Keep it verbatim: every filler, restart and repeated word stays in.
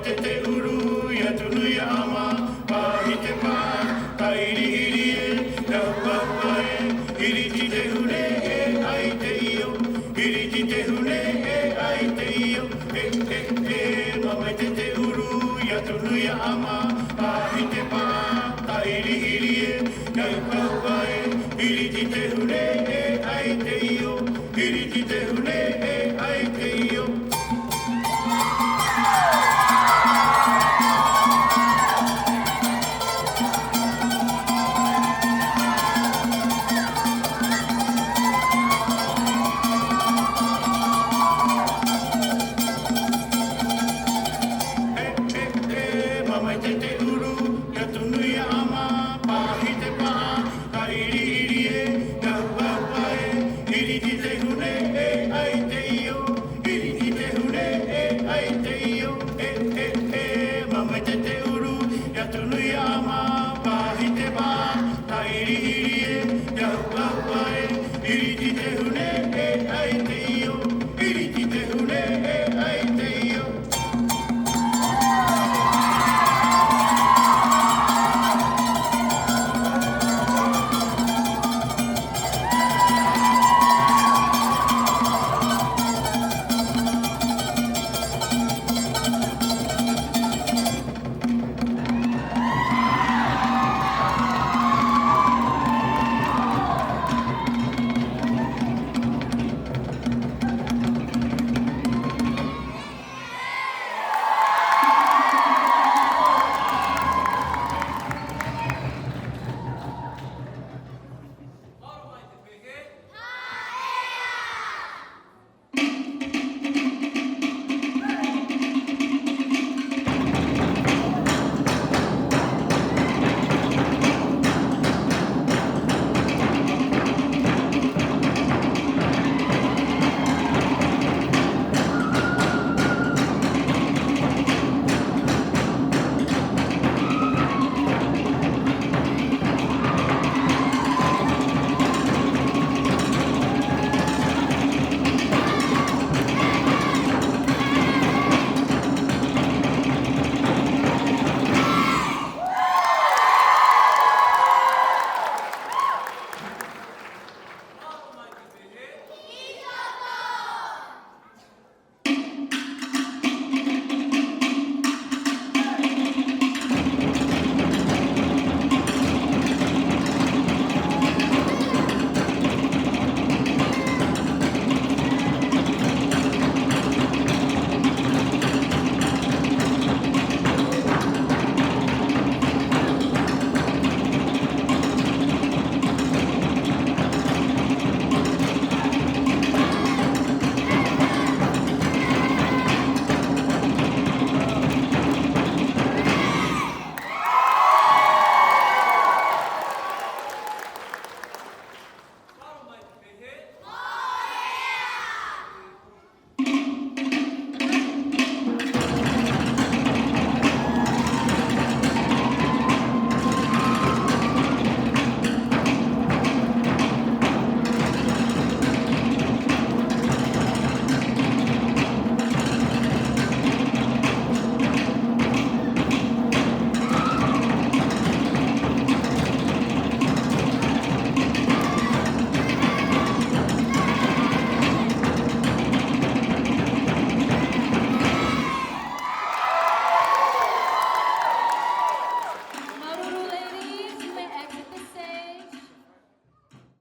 Te te uru, ia tunu ia ama, pahi te pa, tairihiri e, ia huahua e, hiriti te hune e, ai te io, hiriti te hune e, ai te io, e, e, e, mamae te te uru, ia tunu ia ama, pahi te pa,